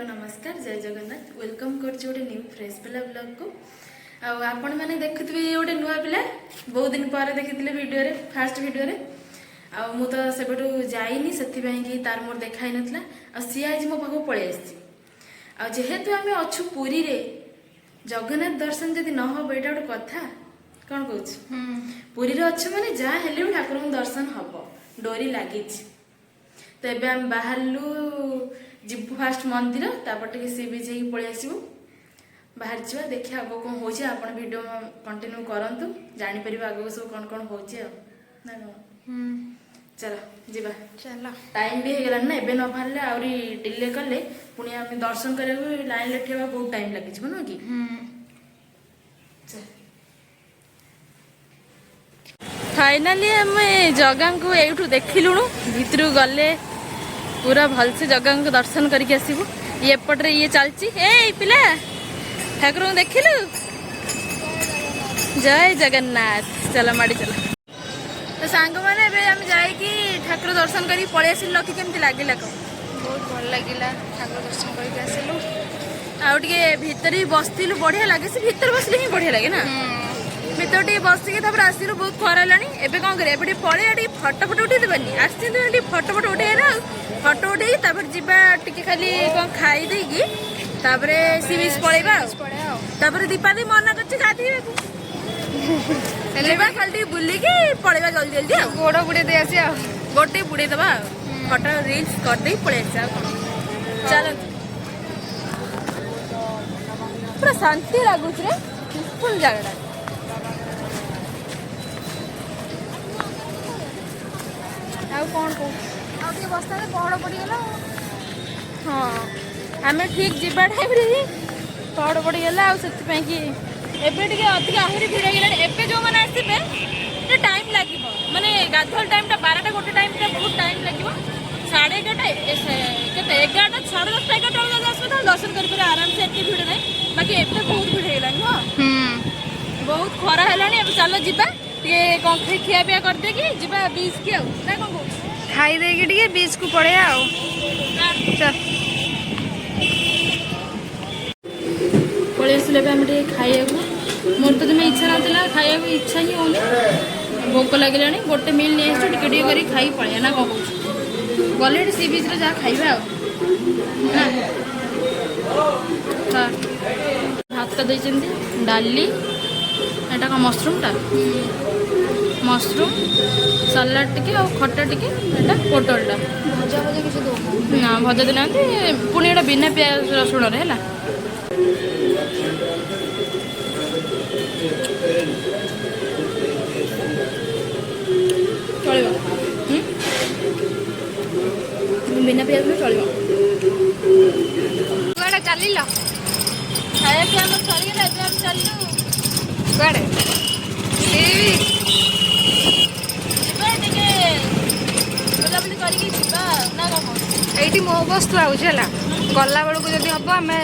Hello, ନମସ୍କାର, ଜୟ Jagannath. Welcome କରୁଛି ଗୋଟେ ନ୍ୟୁ ଫ୍ରେଶ୍ ପିଲା ବ୍ଲଗ୍କୁ। ଆଉ ଆପଣମାନେ ଦେଖୁଥିବେ, ଇଏ ଗୋଟେ ନୂଆ ପିଲା। ବହୁତ ଦିନ ପରେ ଦେଖିଥିଲେ ଭିଡ଼ିଓରେ, ଫାଷ୍ଟ ଭିଡ଼ିଓରେ। ଆଉ ମୁଁ ତ ସେବେଠୁ ଯାଇନି, ସେଥିପାଇଁ କି ତାର ମୋର ଦେଖା ହେଇନଥିଲା। ଆଉ ସିଏ ଆଜି ମୋ ପାଖକୁ ପଳେଇ ଆସିଛି। ଆଉ ଯେହେତୁ ଆମେ ଅଛୁ ପୁରୀରେ, ଜଗନ୍ନାଥ ଦର୍ଶନ ଯଦି ନ ହବ, ଏଇଟା ଗୋଟେ କଥା? କ'ଣ କହୁଛୁ? ପୁରୀରେ ଅଛୁ ମାନେ ଯାହା ହେଲେ ବି ଠାକୁରଙ୍କୁ ଦର୍ଶନ ହବ, ଡୋରି ଲାଗିଛି। ତ ଏବେ ଆମେ ବାହାରିଲୁ, ଯିବୁ ଫାଷ୍ଟ ମନ୍ଦିର, ତାପରେ ଟିକେ ସି ବିଚ୍ ହେଇକି ପଳେଇ ଆସିବୁ। ବାହାରି ଯିବା, ଦେଖିବା ଆଗକୁ କ'ଣ ହେଉଛି। ଆପଣ ଭିଡ଼ିଓ କଣ୍ଟିନ୍ୟୁ କରନ୍ତୁ, ଜାଣିପାରିବେ ଆଗକୁ ସବୁ କ'ଣ କ'ଣ ହେଉଛି ଆଉ ନା କ'ଣ? ଚାଲ ଯିବା। ଚାଲ। ଟାଇମ୍ ବି ହେଇଗଲାଣି ନା। ଏବେ ନ ବାହାରିଲେ, ଆହୁରି ଡିଲେ କଲେ ପୁଣି ଆମେ ଦର୍ଶନ କରିବାକୁ ଲାଇନ୍ରେ ଠିଆ ହେବା, ବହୁତ ଟାଇମ୍ ଲାଗିଯିବ, ନୁହଁ କି? ଚାଲ। ଫାଇନାଲି ଆମେ ଜଗାଙ୍କୁ ଏଇଠୁ ଦେଖିଲୁଣୁ। ଭିତରକୁ ଗଲେ ପୁରା ଭଲସେ ଜଗାଙ୍କୁ ଦର୍ଶନ କରିକି ଆସିବୁ। ଇଏ ଏପଟରେ ଇଏ ଚାଲିଛି। ଏଇ ପିଲା, ଠାକୁରଙ୍କୁ ଦେଖିଲୁ? ଜୟ ଜଗନ୍ନାଥ। ଚାଲ, ମାଡ଼ି ଚାଲ। ତ ସାଙ୍ଗମାନେ, ଏବେ ଆମେ ଯାଇକି ଠାକୁର ଦର୍ଶନ କରିକି ପଳେଇ ଆସିଲୁ। ଲକି, କେମିତି ଲାଗିଲା କହ? ବହୁତ ଭଲ ଲାଗିଲା, ଠାକୁର ଦର୍ଶନ କରିକି ଆସିଲୁ। ଆଉ ଟିକେ ଭିତରେ ବି ବସିଥିଲୁ, ବଢିଆ ଲାଗେ। ସେ ଭିତରେ ବସିଲେ ହିଁ ବଢିଆ ଲାଗେ ନା? ଭିତରେ ଟିକେ ବସିକି ତାପରେ ଆସିଲୁ। ବହୁତ ଖରା ହେଲାଣି। ଏବେ କଣ କରିବା? ଏବେ ଟିକେ ପଳେଇବା, ଟିକେ ଫଟୋ ଫଟୋ ଉଠେଇ ଦେବାନି? ଆସିଛନ୍ତି ମାନେ ଟିକେ ଫଟୋ ଫଟୋ ଉଠେଇବା ଆଉ ଫଟୋ ଉଠେଇକି ତାପରେ ଯିବା, ଟିକେ ଖାଲି କଣ ଖାଇ ଦେଇକି ତାପରେ ସି ବିଚ୍ ପଳେଇବା। ଆଉ ପଳେଇବା ଆଉ। ତାପରେ ଦୀପାଦି ମନା କରୁଛି ଗାଧେଇବାକୁ। ଯିବା ଖାଲି ଟିକେ ବୁଲିକି ପଳେଇବା ଜଲ୍ଦି ଜଲ୍ଦି ଆଉ। ଗୋଡ ବୁଡେଇ ଦେଇ ଆସିବା ଆଉ। ଗୋଟେ ବୁଡେଇ ଦବା ଆଉ ଫଟୋ ରିଲ୍ସ କରିଦେଇ ପଳେଇ ଆସିବା। ଆଉ କଣ? ଚାଲନ୍ତୁ। ପୁରା ଶାନ୍ତି ଲାଗୁଛି ରେ, ପିସଫୁଲ ଜାଗାଟା। ଆଉ କଣ କହୁଛୁ? ଆଉ ଟିକେ ବସିଥାନ୍ତେ, ପହଡ଼ ପଡିଗଲା ଆଉ। ହଁ, ଆମେ ଠିକ ଯିବା ଟାଇମ୍ରେ ହିଁ ପହଡ଼ ପଡ଼ିଗଲା। ଆଉ ସେଥିପାଇଁ କି ଏବେ ଟିକେ ଅଧିକ ଆହୁରି ଭିଡ଼ ହେଇଗଲାଣି। ଏବେ ଯେଉଁମାନେ ଆସିବେ, ଟିକେ ଟାଇମ୍ ଲାଗିବ। ମାନେ ଗାଧୁଆଳ ଟାଇମ୍ଟା, 12ଟା 1 ଟାଇମ୍ଟା ବହୁତ ଟାଇମ୍ ଲାଗିବ। 11:30, କେତେ, 11ଟା, 10:30, 11ଟା ବେଳକୁ ଯଦି ଆସିବେ, ତାହେଲେ ଦର୍ଶନ କରିପାରିବେ ଆରାମସେ, ଏତେ ଭିଡ଼ ନାହିଁ। ବାକି ଏବେ ବହୁତ ଭିଡ଼ ହେଇଗଲାଣି। ନୁହଁ? ବହୁତ ଖରା ହେଲାଣି। ଏବେ ଚାଲ ଯିବା, ଟିକେ କଣ ଖିଆ ପିଆ କରିଦେଇକି ଯିବା ବିଚ୍ କି ଆଉ, ନା କଣ କହୁଛୁ? ଖାଇ ଦେଇକି ଟିକେ ବିଚ୍ କୁ ପଳେଇବା ଆଉ। ଚାଲ। ପଳେଇ ଆସିଲେ ଏବେ ଆମେ ଟିକେ ଖାଇବାକୁ। ମୋର ତ ଜମା ଇଚ୍ଛା ନଥିଲା ଖାଇବାକୁ, ଇଚ୍ଛା ହିଁ ହଉନି। ଭୋକ ଲାଗିଲାଣି। ଗୋଟେ ମିଲ୍ ନେଇ ଆସିଛୁ, ଟିକେ ଟିକେ କରିକି ଖାଇକି ପଳେଇବା, ନା କଣ କହୁଛୁ? ଗଲେ ଏଠି ସି ବିଚ୍ରେ ଯାହା ଖାଇବା ଆଉ ନା। ହଁ, ଭାତ ଦେଇଛନ୍ତି, ଡାଲି, ଏଇଟା କ'ଣ ମସରୁମ୍ଟା, ମସରୁମ୍ ସାଲାଡ଼ ଟିକେ ଆଉ ଖଟା ଟିକେ, ଏଇଟା ପୋଟଳଟା। ଭଜା ଭଜା କିଛି ଦଉନାହାନ୍ତି। ନା, ଭଜା ଦେଇନାହାନ୍ତି। ପୁଣି ଏଇଟା ବିନା ପିଆଜ ରସୁଣରେ ହେଲା। ଚଳିବ। ହୁଁ? ବିନା ପିଆଜ ରସୁଣ ଚଳିବ। କୁଆଡେ ଚାଲିଲ? ଖାଇବା ପିଇବା ଆମର ସରିଗଲା। ଏବେ ଆମେ ଚାଲିଲୁ। କୁଆଡେ? ସି ଯିବା, ଟିକେ ବୁଲାବୁଲି କରିକି ଯିବା, ନା କଣ କହୁଛୁ? ଏଇଠି ମୋ ବସ୍ ଥୁଆ ହଉଛି ହେଲା। ଗଲା ବେଳକୁ ଯଦି ହବ, ଆମେ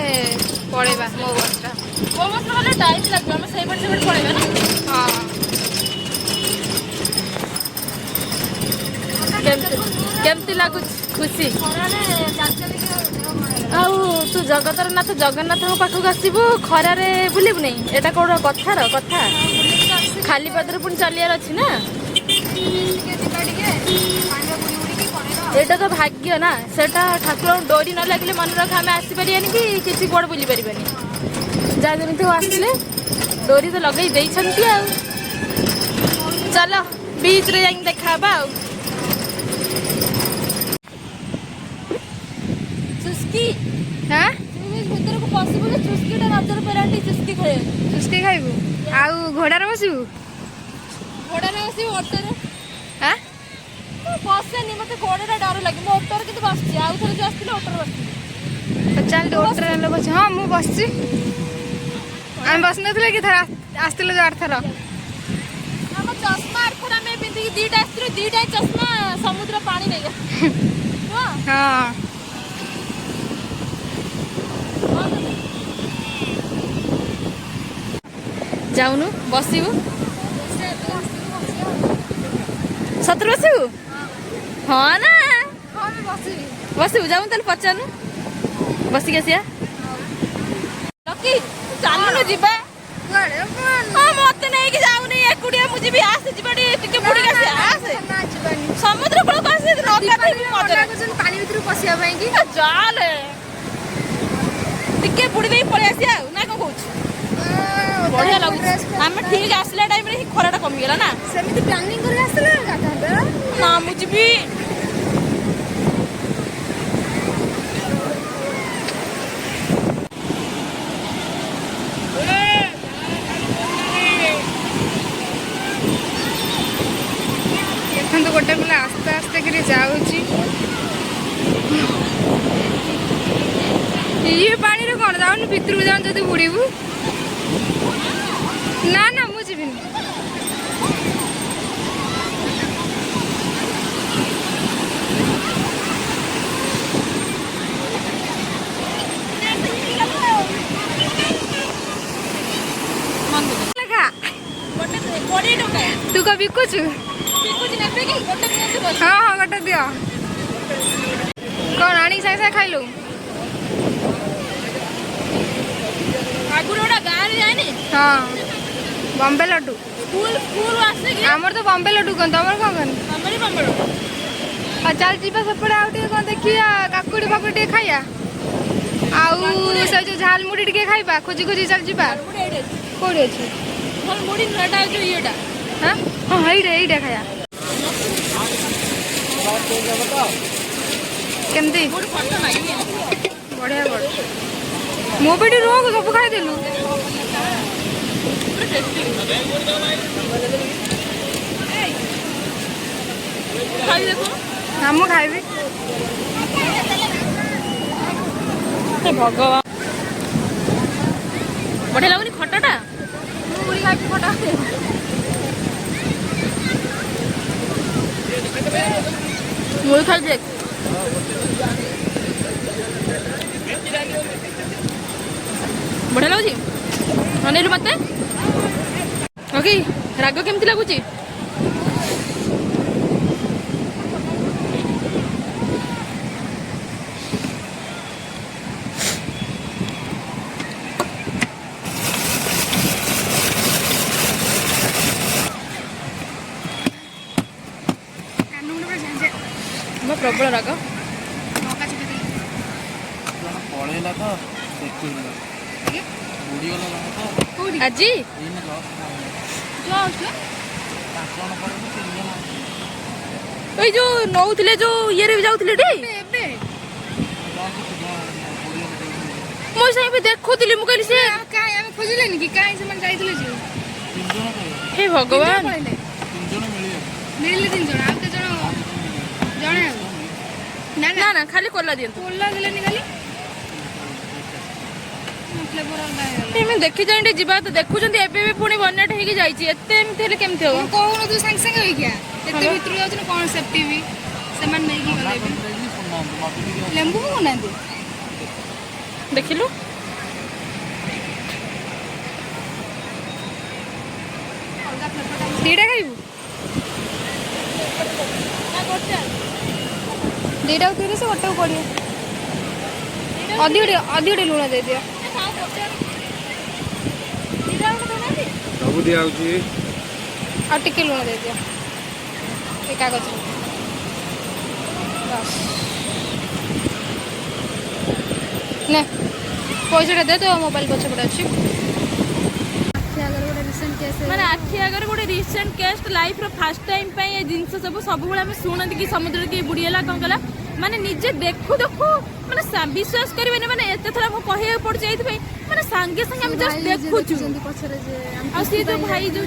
ପଳେଇବା ମୋ ବସ୍ଟା। ମୋ ବସ୍ରେ ଗଲେ ଟାଇମ୍ ଲାଗିବ। ଆମେ ସେଇପଟେ ସେପଟେ ପଳେଇବା ନା? ହଁ। କେମିତି କେମିତି ଲାଗୁଛି? ଖୁସି? ଆଉ ତୁ ଜଗତର ନାଥ ଜଗନ୍ନାଥଙ୍କ ପାଖକୁ ଆସିବୁ, ଖରାରେ ବୁଲିବୁ ନାଇଁ, ଏଇଟା କୋଉଟା କଥାର କଥା? ଖାଲି ପାଦରେ ପୁଣି ଚାଲିବାର ଅଛି ନା। ଏଇଟା ତ ଭାଗ୍ୟ ନା। ସେଟା ଠାକୁରଙ୍କ ଡୋରି ନ ଲାଗିଲେ, ମନେ ରଖ, ଆମେ ଆସିପାରିବାନି କି କିଛି କୁଆଡ଼େ ବୁଲି ପାରିବାନି। ଯାହା ଯେମିତି ହଉ ଆସିଲେ, ଡୋରି ତ ଲଗେଇ ଦେଇଛନ୍ତି। ଆଉ ଚାଲ, ବିଚ୍ରେ ଯାଇକି ଦେଖା ହବା। ଆଉ ଚୁସ୍କି। ହଁ। ଭିତରକୁ ପଶିବୁ ଯେ ଚୁସ୍କିଟା ନଜର ପଡ଼ିଲାଣି, ଟିକେ ଚୁସ୍କି ଖାଇବାକୁ। ଚୁସ୍କି ଖାଇବୁ ଆଉ ଘୋଡ଼ାରେ ବସିବୁ? ଘୋଡ଼ାରେ ବସିବୁ, ଅଟୋରେ। ଆଁ? ମୁଁ ବସେନି, ମତେ ଘୋଡ଼ାଟା ଡର ଲାଗେ। ମୁଁ ଅଟୋରେ କିନ୍ତୁ ବସିଛି। ଆଉ ଥରେ ଯୋଉ ଆସିଥିଲି, ଅଟୋରେ ବସିଥିଲି। ଚାଲ, ଅଟୋରେ ହେଲେ ବସି। ହଁ, ମୁଁ ବସିଛି। ଆମେ ବସିନଥିଲେ କି ଥର ଆସିଥିଲେ ଯୋଉ ଆରଥର? ଆମ ଚଷମା ଆରଥର ଆମେ ପିନ୍ଧିକି ଦିଟା ଆସିଥିଲୁ, ଦିଟା ଚଷମା ସମୁଦ୍ର ପାଣି ନେଇଗଲା। ନୁହଁ? ହଁ। ଯାଉନୁ ବସିବୁ। ସତରେ ବସିବୁ? ହଁ ନା? ହଁ, ମୁଁ ବସିବି। ବସିବୁ? ଯାଉନୁ ତାହେଲେ, ପଚାରୁନୁ। ବସିକି ଆସିବା। ଲକି, ଚାଲୁନୁ ଯିବା। କୁଆଡେ? ହଁ, ମତେ ନେଇକି ଯାଉନି, ଏକୁଟିଆ ମୁଁ ଯିବି। ଆସେ, ଯିବା ଟିକେ, ଟିକେ ବୁଡ଼ିକି ଆସିବା, ଆସେ। ନା, ଯିବାନି। ସମୁଦ୍ର କୂଳକୁ ଆସେ, ନ ଗାଧେଇବି ମଜା ମନା କରୁଛନ୍ତି ପାଣି ଭିତରକୁ ପଶିବା ପାଇଁ କି। ଚାଲେ, ଟିକେ ବୁଡ଼ି ଦେଇ ପଳେଇ ଆସିବା ଆଉ, ନା କଣ କହୁଛୁ? ବଢିଆ ଲାଗୁଛି। ଆମେ ଠିକ ଆସିଲା ଟାଇମରେ ହିଁ ଖରାଟା କମିଗଲା ନା? ସେମିତି ପ୍ଲାନିଂ କରିକି ଆସିଲେ ଗାଧାନ୍ତେ। ନା, ମୁଁ ଯିବି। ଦେଖନ୍ତୁ, ଗୋଟେ ପିଲା ଆସ୍ତେ ଆସ୍ତେ କରି ଯାଉଛି। ଇଏ ପାଣିରେ କଣ ଯାଉନି, ଭିତରକୁ ଯାଉନି, ଯଦି ବୁଡ଼ିବୁ। ନା ନା, ମୁଁ ଯିବିନି। ଲେଖା। ଗୋଟେ 20 ଟଙ୍କା। ତୁ କଣ ବିକୁଛୁ? ବିକୁଛି, ନେବେ କି? ଗୋଟେ ଦିଅନ୍ତୁ ବସ। ହଁ ହଁ, ଗୋଟେ ଦିଅ। କଣ ଆଣିକି ସାଙ୍ଗେ ସାଙ୍ଗେ ଖାଇଲୁ? ଆଗରୁ ଗୋଟେ ଗାଁରେ ଯାଏନି? ହଁ, ବମ୍ବେ ଲଡୁ। ସ୍କୁଲ ସ୍କୁଲ ଆସିକି। ଆମର ତ ବମ୍ବେ ଲଡୁ କହନ୍ତି, ତମର କଣ କହନ୍ତି? ଆମର ବମ୍ବେ ଲଡୁ। ଆଉ ଚାଲ ଯିବା ସେପଟେ, ଆଉ ଟିକେ କଣ ଦେଖିବା, କାକୁଡି ଫାକୁଡି ଟିକେ ଖାଇବା, ଆଉ ସେ ଯୋଉ ଝାଲମୁଢି ଟିକେ ଖାଇବା। ଖୋଜି ଖୋଜି ଚାଲ ଯିବା। ମୁଢି ଏଇଠି ଅଛି। କୋଉଠି ଅଛି? ଭଲ ମୁଢି ନୁହେଁ, ଏଟା ଯୋଉ ଇଏଟା। ହଁ ହଁ, ଏଇଟା ଏଇଟା ଖାଇବା। କେମିତି? ମୁଢି ଫଟୋ ନାହିଁ। ବଢିଆ ବଢିଆ। ମୁଁ ବି ଏଠି ରୁହ, ସବୁ ଖାଇଦେଲୁ। ପୁରା ଟେଷ୍ଟି। ଖାଇ ଦେଖ। ନା, ମୁଁ ଖାଇବି। ହେ ଭଗବାନ, ବଢିଆ ଲାଗୁନି ଖଟାଟା? ମୁଁ ମୁଢି ଖାଇବି, ଖଟା। ମୁଢି ଖାଇ ଦେଖ। ବଢିଆ ଲାଗୁଛି। ଅନେଇଲୁ ମତେ। ଓକେ, ରାଗ କେମିତି ଲାଗୁଛି? କାନ ମୁଣ୍ଡ ପୁରା ଝାଞ୍ଝା। ଆମ ପ୍ରବଳ ରାଗ। ମକା ଚୁପି ଦେଲି। ଜଣେ ପଳେଇଲା ତ ଦେଖିନି, ବୁଡ଼ିଗଲା ଜଣେ ତ। କୋଉଠି? ଆଜି। ଏଇନା ଜଷ୍ଟ। ଜଷ୍ଟ? ପାଞ୍ଚ ଜଣ ପଳେଇଲେ, ତିନି ଜଣ। ଏଇ ଯୋଉ ନଉଥିଲେ, ଯୋଉ ଇଏରେ ବି ଯାଉଥିଲେ ଟି। ଏବେ ଏବେ। ଜଷ୍ଟ ବୁଡ଼ିଗଲେ। ମୁଁ ସାଙ୍ଗେ ବି ଦେଖୁଥିଲି, ମୁଁ କହିଲି ସେ କାଇଁ ଆମେ ଖୋଜିଲେନି କି? କାଇଁ ସେମାନେ ଯାଇଥିଲେ ଯେ? ତିନି ଜଣ ପଳେଇଲେ। ହେ ଭଗବାନ। ପଳେଇଲେ। ତିନି ଜଣ ମିଳିଗଲେ। ମିଳିଲେ ତିନି ଜଣ, ଆଉ କେତେ ଜଣ? ଜଣେ ଆଉ ନା? ନା। ନା। ନା, ଖାଲି କୋଲା ଦିଅନ୍ତୁ। କୋଲା ଦେଲେନି, ଖାଲି ଫ୍ଲେଭର ଅଲଗା ହେଇଗଲା। ଏମିତି ଦେଖି ଚାହିଁ ଟିକେ ଯିବା ତ। ଦେଖୁଛନ୍ତି, ଏବେ ବି ପୁଣି ବନ୍ୟାଟା ହେଇକି ଯାଇଛି। ଏତେ ଏମିତି ହେଲେ କେମିତି ହବ? ମୁଁ କହୁନଥିଲି ସାଙ୍ଗେ ସାଙ୍ଗେ ହେଇକି ଏତେ ହଁ। ଭିତରକୁ ଯାଉଛନ୍ତି, କଣ ସେଫ୍ଟି ବି ସେମାନେ ନେଇକି ଗଲେ ବି। ଶୁଣୁନାହାନ୍ତି ନଦୀ। ଲେମ୍ବୁ ପକଉନାହାନ୍ତି। ଦେଖିଲୁ। ଅଲଗା ଫ୍ଲେଭରଟା। ଦିଟା ଖାଇବୁ? ଦିଟାକୁ 30, ଗୋଟାକୁ 20। ଅଧିକ ଟିକେ, ଅଧିକ ଟିକେ ଲୁଣ ଦେଇଦିଅ। ସବୁ ଦିଆହଉଛି। ଆଉ ଟିକେ ଲୁଣ ଦେଇଦିଅ ଏ କାଗଜରେ, ବାସ୍। ନେ, ପଇସାଟା ଦେ, ତୋ ମୋବାଇଲ ପଛପଟେ ଅଛି। ମାନେ ଆଖି ଆଗରେ ଗୋଟେ ରିସେଣ୍ଟ କେସ୍, ଲାଇଫର ଫାର୍ଷ୍ଟ ଟାଇମ୍ ପାଇଁ ଏ ଜିନିଷ ସବୁ। ସବୁବେଳେ ଆମେ ଶୁଣନ୍ତି କି ସମୁଦ୍ରରେ କିଏ ବୁଡ଼ିଗଲା, କଣ କଲା। ମାନେ ନିଜେ ଦେଖୁ ଦେଖୁ, ମାନେ ବିଶ୍ୱାସ କରିବେନି, ମାନେ ଏତେ ଥର ଆମକୁ କହିବାକୁ ପଡୁଛି ଏଇଥିପାଇଁ, ମାନେ ସାଙ୍ଗେ ସାଙ୍ଗେ ଆମେ ଜଷ୍ଟ ଦେଖୁଛୁ। ଆଉ ସିଏ ଯୋଉ ଭାଇ ଯୋଉ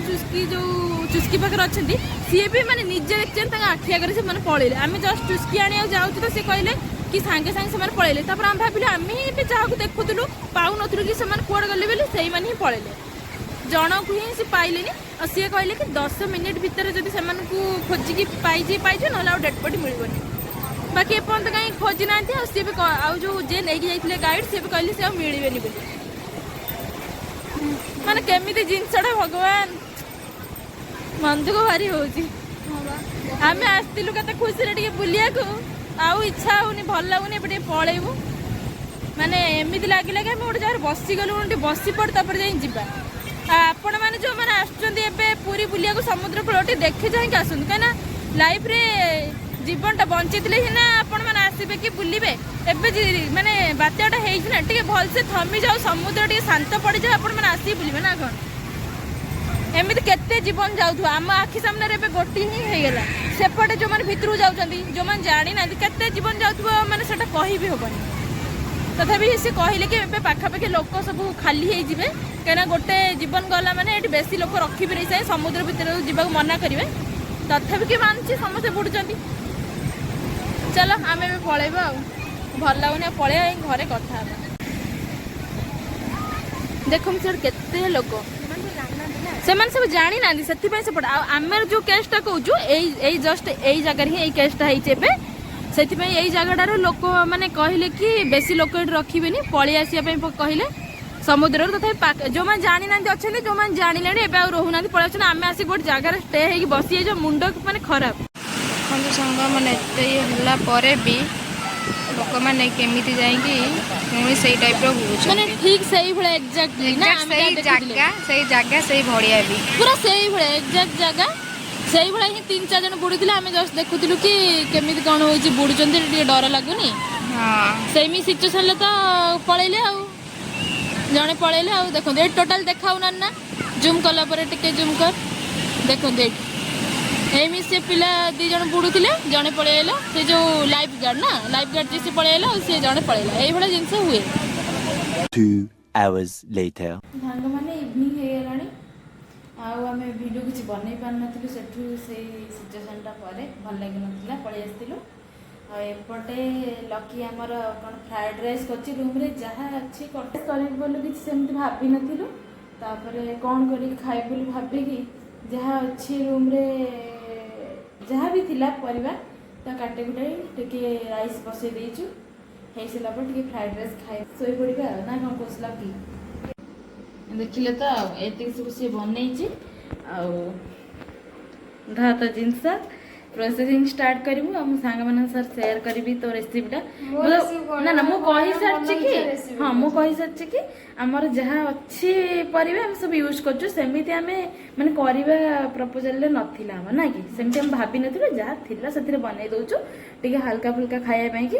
ଚୁସ୍କି ପାଖରେ ଅଛନ୍ତି, ସିଏ ବି ମାନେ ନିଜେ ଦେଖିଛନ୍ତି, ତାଙ୍କ ଆଖି ଆଗରେ ସେମାନେ ପଳେଇଲେ। ଆମେ ଜଷ୍ଟ ଚୁସ୍କି ଆଣିବାକୁ ଯାଉଛୁ ତ ସେ କହିଲେ କି ସାଙ୍ଗେ ସାଙ୍ଗେ ସେମାନେ ପଳେଇଲେ। ତାପରେ ଆମେ ଭାବିଲୁ, ଆମେ ହିଁ ଏବେ ଯାହାକୁ ଦେଖୁଥିଲୁ ପାଉନଥିଲୁ କି ସେମାନେ କୁଆଡ଼େ ଗଲେ ବୋଲି, ସେଇମାନେ ହିଁ ପଳେଇଲେ। ଜଣକୁ ହିଁ ସେ ପାଇଲେନି। ଆଉ ସିଏ କହିଲେ କି 10 ମିନିଟ୍ ଭିତରେ ଯଦି ସେମାନଙ୍କୁ ଖୋଜିକି ପାଇଯିବେ ପାଇଯିବେ, ନହେଲେ ଆଉ ଡେଡ୍ ବଡି ମିଳିବନି। ବାକି ଏପର୍ଯ୍ୟନ୍ତ କାହିଁ ଖୋଜି ନାହାନ୍ତି। ଆଉ ସିଏ ବି ଆଉ ଯୋଉ ଯିଏ ନେଇକି ଯାଇଥିଲେ ଗାଇଡ୍, ସିଏ ବି କହିଲେ ସେ ଆଉ ମିଳିବେନି ବୋଲି। ମାନେ କେମିତି ଜିନିଷଟା, ଭଗବାନ, ମନ ଦୁଃଖ ଭାରି ହଉଛି। ଆମେ ଆସିଥିଲୁ କେତେ ଖୁସିରେ ଟିକେ ବୁଲିବାକୁ, ଆଉ ଇଚ୍ଛା ହଉନି, ଭଲ ଲାଗୁନି। ଏବେ ଟିକେ ପଳେଇବୁ। ମାନେ ଏମିତି ଲାଗିଲା କି ଆମେ ଗୋଟେ ଜାଗାରେ ବସିଗଲୁ, ଟିକେ ବସି ପଡ଼, ତାପରେ ଯାଇ ଯିବା। ଆଉ ଆପଣମାନେ ଯେଉଁମାନେ ଆସୁଛନ୍ତି ଏବେ ପୁରୀ ବୁଲିବାକୁ ସମୁଦ୍ର କୂଳ, ଟିକେ ଦେଖି ଚାହିଁକି ଆସନ୍ତୁ, କାହିଁକିନା ଲାଇଫରେ ଜୀବନଟା ବଞ୍ଚିଥିଲେ ହିଁ ନା ଆପଣମାନେ ଆସିବେ କି ବୁଲିବେ। ଏବେ ମାନେ ବାତ୍ୟାଟା ହେଇଛି ନା, ଟିକେ ଭଲସେ ଥମି ଯାଉ, ସମୁଦ୍ର ଟିକେ ଶାନ୍ତ ପଡ଼ିଯାଉ, ଆପଣମାନେ ଆସିକି ବୁଲିବେ ନା କ'ଣ? ଏମିତି କେତେ ଜୀବନ ଯାଉଥିବ ଆମ ଆଖି ସାମ୍ନାରେ। ଏବେ ଗୋଟିଏ ହିଁ ହେଇଗଲା, ସେପଟେ ଯେଉଁମାନେ ଭିତରକୁ ଯାଉଛନ୍ତି, ଯେଉଁମାନେ ଜାଣିନାହାନ୍ତି, କେତେ ଜୀବନ ଯାଉଥିବ, ମାନେ ସେଟା କହିବି ହବନି। ତଥାପି ସେ କହିଲେ କି ଏବେ ପାଖାପାଖି ଲୋକ ସବୁ ଖାଲି ହେଇଯିବେ, କାହିଁକିନା ଗୋଟେ ଜୀବନ ଗଲା ମାନେ ଏଠି ବେଶୀ ଲୋକ ରଖିବେନି, ସେ ସମୁଦ୍ର ଭିତରକୁ ଯିବାକୁ ମନା କରିବେ। ତଥାପି କିଏ ମାନୁଛି? ସମସ୍ତେ ବୁଡ଼ୁଛନ୍ତି। ଚାଲ, ଆମେ ଏବେ ପଳେଇବା, ଆଉ ଭଲ ଲାଗୁନି, ଆଉ ପଳେଇବା, ଯାଇ ଘରେ କଥା ହେବା। ଦେଖନ୍ତୁ ସେଠି କେତେ ଲୋକ, ସେମାନେ ସବୁ ଜାଣିନାହାନ୍ତି, ସେଥିପାଇଁ ସେପଟେ। ଆଉ ଆମେ ଯୋଉ କେସ୍ଟା କହୁଛୁ, ଏଇ ଏଇ ଜଷ୍ଟ ଏଇ ଜାଗାରେ ହିଁ ଏଇ କେସ୍ଟା ହେଇଛି ଏବେ। ସେଥିପାଇଁ ଏଇ ଜାଗାଟାରୁ ଲୋକ ମାନେ କହିଲେ କି ବେଶୀ ଲୋକ ଏଠି ରଖିବେନି, ପଳେଇ ଆସିବା ପାଇଁ କହିଲେ ସମୁଦ୍ରରୁ। ତଥାପି ଯୋଉମାନେ ଜାଣିନାହାନ୍ତି ଅଛନ୍ତି, ଯୋଉମାନେ ଜାଣିଲେଣି ଏବେ ଆଉ ରହୁନାହାନ୍ତି, ପଳେଇ ଆସୁଛନ୍ତି। ଆମେ ଆସିକି ଗୋଟେ ଜାଗାରେ ଷ୍ଟେ ହେଇକି ବସି ଯାଇଛୁ, ମୁଣ୍ଡ ମାନେ ଖରାପ। ଦେଖନ୍ତୁ ସାଙ୍ଗମାନେ, ଏତେ ଇଏ ହେଲା ପରେ ବି ଲୋକମାନେ କେମିତି ଯାଇକି ପୁଣି ସେଇ ଟାଇପ୍ର ମାନେ ବୁଲୁଛନ୍ତି। ଠିକ ସେଇଭଳିଆ ଏକ୍ଜାକ୍ଟଲି ନା? Exact ଆମେ ସେଇ ଯାହା ଦେଖୁଥିଲେ। ଜାଗା, ସେଇ ଜାଗା, ସେଇ ଭଳିଆ ବି। ପୁରା ସେଇଭଳିଆ ଏକ୍ଜାକ୍ଟ ଜାଗା, ସେଇଭଳିଆ ହିଁ ତିନି ଚାରି ଜଣ ବୁଡୁଥିଲେ। ଆମେ ଜଷ୍ଟ ଦେଖୁଥିଲୁ କି କେମିତି କଣ ହଉଛି, ବୁଡୁଛନ୍ତି, ଟିକେ ଡର ଲାଗୁନି? ହଁ। ସେମିତି ସିଚୁଏସନରେ ତ ପଳେଇଲେ, ଆଉ ଜଣେ ପଳେଇଲେ। ଆଉ ଦେଖନ୍ତୁ ଏଇଠି ଟୋଟାଲ ଦେଖାଉନାହାନ୍ତି ନା, ଜୁମ୍ କଲା ପରେ ଟିକେ ଜୁମ୍ କର, ଦେଖନ୍ତୁ ଏଇଠି ଏମିତି ସେ ପିଲା ଦି ଜଣ ବୁଡୁଥିଲେ, ଜଣେ ପଳେଇଆଇଲା। ସେ ଯୋଉ ଲାଇଫ ଗାର୍ଡ ନା, ଲାଇଫ ଗାର୍ଡ ଯିଏ ସେ ପଳେଇଆଇଲା, ଆଉ ସିଏ ଜଣେ ପଳେଇଲା। ଏଇଭଳିଆ ଜିନିଷ ହୁଏ। 2 hours later. ସାଙ୍ଗମାନେ, ଇଭିନିଂ ହେଇଗଲାଣି ଆଉ ଆମେ ଭିଡ଼ିଓ କିଛି ବନେଇ ପାରିନଥିଲୁ ସେଠୁ। ସେଇ ସିଚୁଏସନ୍ଟା ପରେ ଭଲ ଲାଗିନଥିଲା, ପଳେଇ ଆସିଥିଲୁ। ଆଉ ଏପଟେ ଲକି ଆମର କ'ଣ ଫ୍ରାଏଡ଼ ରାଇସ୍ କରିଛି। ରୁମ୍ରେ ଯାହା ଅଛି କରିବି ବୋଲି କିଛି ସେମିତି ଭାବିନଥିଲୁ। ତାପରେ କ'ଣ କରିକି ଖାଇବୁ ବୋଲି ଭାବିକି ଯାହା ଅଛି ରୁମ୍ରେ, ଯାହା ବି ଥିଲା ପରିବା, ତା କାଟି କୁଟାଇ ଟିକେ ରାଇସ୍ ବସେଇ ଦେଇଛୁ। ହେଇସାରିଲା ପରେ ଟିକେ ଫ୍ରାଏଡ଼ ରାଇସ୍ ଖାଇ ଶୋଇପଡ଼ିବା ଆଉ, ନା କ'ଣ କହୁଛୁ ଲକି? ଦେଖିଲେ ତ, ଆଉ ଏତିକି ସବୁ ସିଏ ବନେଇଛି। ଆଉ ଧର ତ ଜିନିଷ, ପ୍ରୋସେସିଂ ଷ୍ଟାର୍ଟ କରିବୁ ଆଉ ମୁଁ ସାଙ୍ଗମାନଙ୍କ ସହ ସେୟାର କରିବି ତୋ ରେସିପିଟା। ମୋ recipe କଣ? ନା ନା, ମୁଁ ମୋ କହିସାରିଛି ମନ କି ଇଚ୍ଛା recipe। ହଁ, ମୁଁ କହିସାରିଛି କି ଆମର ଯାହା ଅଛି ପରିବା ଆମେ ସବୁ ୟୁଜ୍ କରୁଛୁ। ସେମିତି ଆମେ ମାନେ କରିବା ପ୍ରପୋଜାଲରେ ନଥିଲା ଆମର, ନା କି ସେମିତି ଆମେ ଭାବିନଥିଲୁ। ଯାହା ଥିଲା ସେଥିରେ ବନେଇ ଦଉଛୁ ଟିକେ ହାଲକା ଫୁଲକା ଖାଇବା ପାଇଁ କି,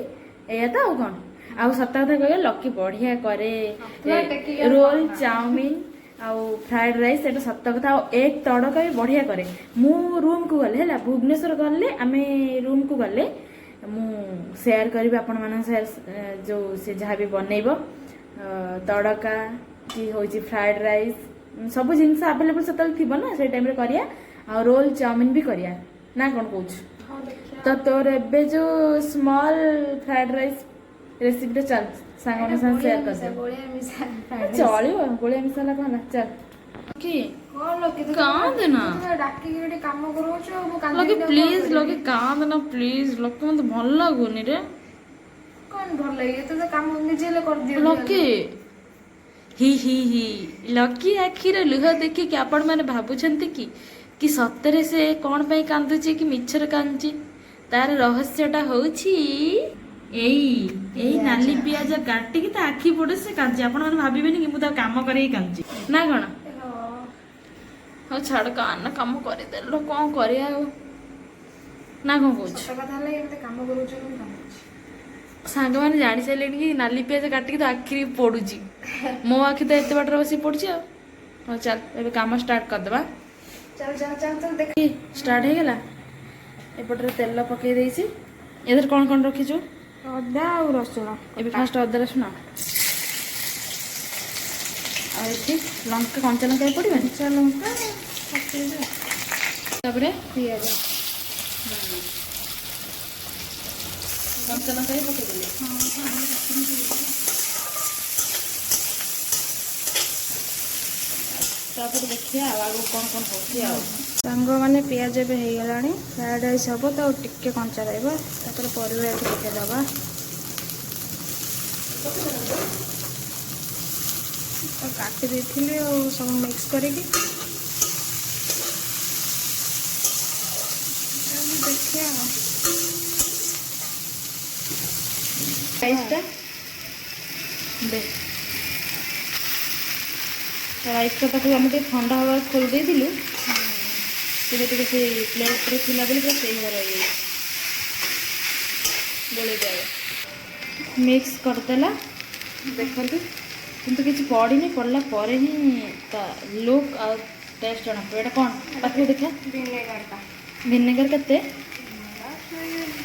ଏଇଆ ତ ଆଉ କ'ଣ। ଆଉ ସତ କଥା କହିବା, ଲକି ବଢିଆ କରେ ଟେକିକି ରୋଲ, ଚାଉମିନ ଆଉ ଫ୍ରାଏଡ ରାଇସ୍, ଏଇଟା ସତ କଥା। ଆଉ ଏଗ୍ ତଡ଼କା ବି ବଢିଆ କରେ। ମୁଁ ରୁମ୍କୁ ଗଲେ ହେଲା, ଭୁବନେଶ୍ୱର ଗଲେ, ଆମେ ରୁମ୍କୁ ଗଲେ ମୁଁ ସେୟାର କରିବି ଆପଣମାନଙ୍କ ସେୟାର, ଯୋଉ ସେ ଯାହା ବି ବନେଇବ, ତଡ଼କା କି ହେଉଛି ଫ୍ରାଏଡ ରାଇସ୍, ସବୁ ଜିନିଷ ଆଭେଲେବଲ୍ ସେତେବେଳେ ଥିବ ନା, ସେଇ ଟାଇମ୍ରେ କରିବା। ଆଉ ରୋଲ ଚାଉମିନ ବି କରିବା, ନା କ'ଣ କହୁଛୁ? ତ ତୋର ଏବେ ଯୋଉ ସ୍ମଲ୍ ଫ୍ରାଏଡ ରାଇସ୍ ରେସିପିଟା, ଚାଲ ସାଙ୍ଗମାନଙ୍କ ସାଙ୍ଗେ ସେୟାର କରିଦେ। ଗୋଳିଆ ମିଶା। ଚଳିବ, ଗୋଳିଆ ମିଶା ହେଲା କଣ ହେଲା, ଚାଲ କି। କଣ ଲକି ତୁ? କାନ୍ଦେ ନା। ଡାକିକି ଗୋଟେ କାମ କରଉଛୁ ଆଉ ମୁଁ ଲକି କାନ୍ଦିବିନି ଆଉ କଣ ପ୍ଲିଜ। କରିବି? ଲକି, କାନ୍ଦେ ନା ପ୍ଲିଜ। ଲକି, ମତେ ଭଲ ଲାଗୁନି ରେ। କଣ ଭଲ ଲାଗେ? ତୁ ତ କାମ ନିଜେ ହେଲେ କରିଦିଅ। ଲକି, ହି ହି ହି, ଲକି ଆଖିର ଲୁହ ଦେଖିକି ଆପଣମାନେ ଭାବୁଛନ୍ତି କି କି ସତରେ ସେ କ'ଣ ପାଇଁ କାନ୍ଦୁଛି କି ମିଛରେ କାନ୍ଦୁଛି? ତାର ରହସ୍ୟଟା ହଉଛି ଏଇ ଏଇ ନାଲି ପିଆଜ କାଟିକି ତା ଆଖି ପଡୁଛି, ସେ କାନ୍ଦୁଛି। ଆପଣମାନେ ଭାବିବେନି କି ମୁଁ ତାକୁ କାମ କରେଇକି କାନ୍ଦୁଛି ନା କ'ଣ? ହଉ ଛାଡ଼, କାନ କାମ କରିଦେଲ, କ'ଣ କରିବା ଆଉ, ନା କ'ଣ କହୁଛୁ? ସତ କଥା ହେଲା, ଏମିତି କାମ କରୁଛୁ, ମୁଁ କାନ୍ଦୁଛି। ସାଙ୍ଗମାନେ ଜାଣି ସାରିଲେଣି କି ନାଲି ପିଆଜ କାଟିକି ତ ଆଖି ପୋଡୁଛି। ମୋ ଆଖି ତ ଏତେ ବାଟରେ ବସି ପଡୁଛି। ଆଉ ହଉ ଚାଲ, ଏବେ କାମ ଷ୍ଟାର୍ଟ କରିଦେବା। ଚାଲ ଚାଲ ଚାଲ ଚାଲ, ଦେଖ। ଷ୍ଟାର୍ଟ ହେଇଗଲା। ଏପଟରେ ତେଲ ପକେଇ ଦେଇଛି। ଏଥିରେ କ'ଣ କ'ଣ ରଖିଛୁ? ଅଦା ଆଉ ରସୁଣ। ଏବେ ଫାଷ୍ଟ ଅଦା ରସୁଣ, ଆଉ ଏଠି ଲଙ୍କା, କଞ୍ଚା ଲଙ୍କା ବି ପଡ଼ିବନି? କଞ୍ଚା ଲଙ୍କା ପକେଇବେ। ତାପରେ ପିଆଜ। କଞ୍ଚା ଲଙ୍କା ବି ପକେଇଦେଲେ। ତାପରେ ଦେଖିବା ଆଉ ଆଗକୁ କ'ଣ କ'ଣ ହଉଛି ଆଉ। ସାଙ୍ଗମାନେ, ପିଆଜ ଏବେ ହେଇଗଲାଣି, ଫ୍ରାଏଡ଼ ରାଇସ୍ ହେବ ତ ଆଉ ଟିକେ କଞ୍ଚା ରହିବ। ତାପରେ ପରିବା ଏଠି ପକେଇଦେବା। ତ କାଟି ଦେଇଥିଲି ଆଉ ସବୁ ମିକ୍ସ କରିକି ଏମିତି ଦେଖିବା ଆଉ। ରାଇସ୍ଟା ଦେ। ରାଇସ୍ଟା ତାକୁ ଆମେ ଟିକେ ଥଣ୍ଡା ହେବାକୁ ଖୋଲି ଦେଇଥିଲୁ। ଟିକେ ଟିକେ ସେଇ ପ୍ଲେଟ୍ରେ ଥିଲା ବୋଲି ପୁରା ସେଇଭଳିଆ ରହିଯାଇଛି। ଗୋଳେଇ ଦିଆ, ମିକ୍ସ କରିଦେଲା। ଦେଖନ୍ତୁ, କିନ୍ତୁ କିଛି ପଡ଼ିନି। ପଡ଼ିଲା ପରେ ହିଁ ତା ଲୁକ୍ ଆଉ ଟେଷ୍ଟ ଜଣାପଡ଼ିବ। ଏଇଟା କ'ଣ ପାଖରେ ଦେଖିବା। ଭିନେଗାରଟା। ଭିନେଗାର କେତେ?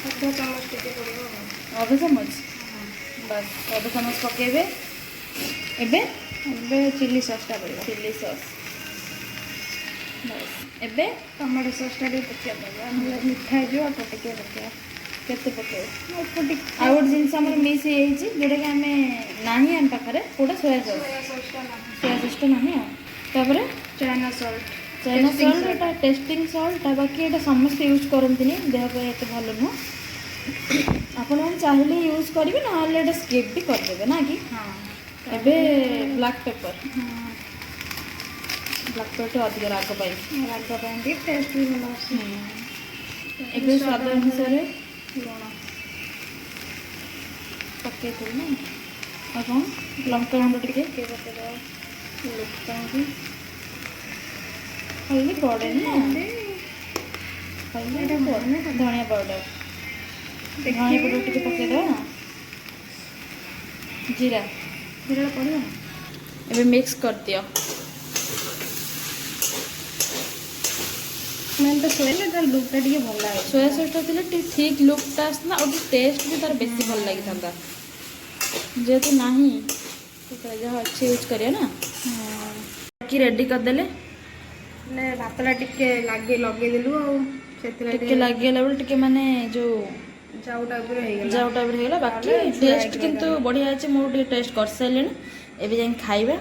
ଅଧ ଚାମଚ ଟିକେ ପଡ଼ିବ ଆଉ। ଅଧ ଚାମଚ, ବାସ୍, ଅଧ ଚାମଚ ପକେଇବେ ଏବେ। ଏବେ ଚିଲି ସସ୍ଟା ପଡ଼ିବ। ଚିଲି ସସ୍, ବାସ୍। ଏବେ ଟମାଟୋ ସସ୍ଟା ଟିକେ ପକେଇବା ପଡ଼ିବ, ନହେଲେ ମିଠା ହେଇଯିବ। ଅଳ୍ପ ଟିକେ ପକେଇବା। କେତେ ପକେଇବେ? ଅଳ୍ପ ଟିକେ। ଆଉ ଗୋଟେ ଜିନିଷ ଆମର ମିସ୍ ହେଇଯାଇଛି, ଯେଉଁଟାକି ଆମେ ନାହିଁ ଆମ ପାଖରେ। କେଉଁଟା? Soya sauce. ସୋୟା ସସ୍ଟା ନାହିଁ। ସୋୟା ସସ୍ଟା ନାହିଁ। ଆଉ ତାପରେ ଚାଇନା ସଲ୍ଟ। ଚାଇନା ସଲ୍ଟ, ଏଇଟା ଟେଷ୍ଟିଂ ସଲ୍ଟ। ବାକି ଏଇଟା ସମସ୍ତେ ୟୁଜ୍ କରନ୍ତିନି, ଦେହ ପାଇଁ ଏତେ ଭଲ ନୁହଁ। ଆପଣମାନେ ଚାହିଁଲେ ୟୁଜ୍ କରିବେ, ନହେଲେ ଏଇଟା ସ୍କିପ୍ ବି କରିଦେବେ, ନା କି? ହଁ। ଏବେ ବ୍ଲାକ୍ ପେପର୍। ବ୍ଲାକ୍ ପେପର୍ ଅଧିକ ରାଗ ପାଇଁ। ରାଗ ପାଇଁ ଟିକେ ଟେଷ୍ଟ ବି ଭଲ ଆସେ। ଏବେ ସ୍ୱାଦ ଅନୁସାରେ ଲୁଣ। ପକେଇଥିଲି ନା? ଆଉ କ'ଣ? ଲଙ୍କା ଗୁଣ୍ଡ ଟିକେ। ଟିକେ ପକେଇଦେବା ଲୁକ୍ ପାଇଁକି। ହଳଦୀ ପଡ଼େନି ନା? ହଳଦୀ ଏଇଟା ପଡ଼େନି। ଧଣିଆ ପାଉଡ଼ର, ଧଣିଆ ପାଉଡ଼ର ଟିକେ ପକେଇଦେବା। ଜିରା। ଜିରା ପଡ଼ିବ ନା? ଏବେ ମିକ୍ସ କରିଦିଅ। ମେନ୍ ତ ସୋୟାଲେ ତାର ଲୁକ୍ଟା ଟିକେ ଭଲ ଲାଗେ। ସୋୟା ସସ୍ଟା ଥିଲେ ଟିକେ ଠିକ୍ ଲୁକ୍ଟା ଆସିଥାନ୍ତା ଆଉ ଟିକେ ଟେଷ୍ଟ ବି ତାର ବେଶୀ ଭଲ ଲାଗିଥାନ୍ତା। ଯେହେତୁ ନାହିଁ, ତ ଯାହା ଅଛି ୟୁଜ୍ କରିବା ନା କି ରେଡ଼ି କରିଦେଲେ। ମାନେ ଭାତଟା ଟିକେ ଲାଗି ଲଗେଇଦେଲୁ ଆଉ ସେଥିଲାଗି। ଟିକେ ଲାଗିଗଲା ବେଳେ ଟିକେ ମାନେ ଯୋଉ ଯାଉ ଟାଇପ୍ର ହେଇଗଲା। ଯାଉ ଟାଇପ୍ର ହେଇଗଲା। ବାକି ତାହେଲେ ଟେଷ୍ଟ କିନ୍ତୁ ବଢ଼ିଆ ଅଛି। ମୁଁ ଟିକେ ଟେଷ୍ଟ କରିସାରିଲିଣି, ଏବେ ଯାଇକି ଖାଇବା।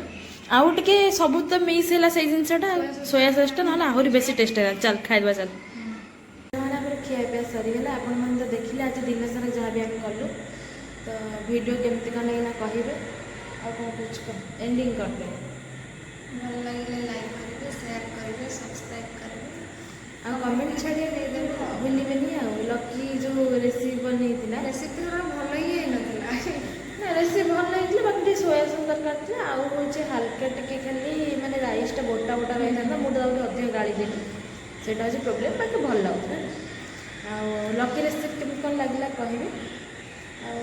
ଆଉ ଟିକେ ସବୁ ତ ମିକ୍ସ ହେଲା ସେଇ ଜିନିଷଟା ଆଉ ସୋୟା ସସ୍ଟା, ନହେଲେ ଆହୁରି ବେଶୀ ଟେଷ୍ଟ ହେଲା। ଚାଲ ଖାଇବା, ଚାଲ। ନହେଲେ ଆମର ଖିଆ ପିଆ ସରିଗଲା। ଆପଣମାନେ ତ ଦେଖିଲେ ଆଜି ଦିନ ସାରା ଯାହା ବି ଆମେ କଲୁ। ତ ଭିଡ଼ିଓ କେମିତି କ'ଣ ଲାଗିଲା କହିବେ। ଆଉ କ'ଣ କହୁଛୁ କହ, ଏଣ୍ଡିଂ କରିଦେ। ଭଲ ଲାଗିଲେ ଲାଇକ୍ କରିବେ, ସେୟାର କରିବେ, ସବସ୍କ୍ରାଇବ୍ କରିବେ। ଆଉ କମେଣ୍ଟ ଛାଡ଼ିଆ ଦେଇଦେବେ। ଭୁଲିବେନି। ଆଉ ଲକି ଯେଉଁ ରେସିପି ବନେଇଥିଲା, ରେସିପି ଗୁଡ଼ା ଭଲ ହିଁ ହେଇନଥିଲା। ନା, ରେସିପି ଭଲ ହେଇଥିଲା, ବାକି ଟିକେ ସୋୟା ସସ୍ ଦରକାର ଥିଲା। ଆଉ ହେଉଛି ହାଲକା ଟିକେ ଖାଲି ମାନେ ରାଇସ୍ଟା ଗୋଟା ଗୋଟା ରହିଥାନ୍ତା। ମୁଁ ତ ତାକୁ ଟିକେ ଅଧିକ ଗାଳି ଦେଲି, ସେଇଟା ହେଉଛି ପ୍ରୋବ୍ଲେମ୍। ବାକି ଭଲ ଲାଗୁଥିଲା। ଆଉ ଲକି ରେସିପି କେମିତି କ'ଣ ଲାଗିଲା କହିବେ। ଆଉ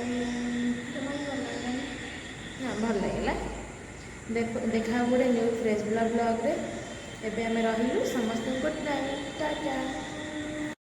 ଜମା ବି ଭଲ ଲାଗିଲାନି। ନା, ଭଲ ଲାଗିଲା। ଦେଖା ହେବ ଗୋଟେ ନ୍ୟୁ ଫ୍ରେଶ୍ ବ୍ଲଗ୍ରେ। ଏବେ ଆମେ ରହିଲୁ। ସମସ୍ତଙ୍କୁ ଗୁଡ୍ ନାଇଟ୍, ଟାଟା।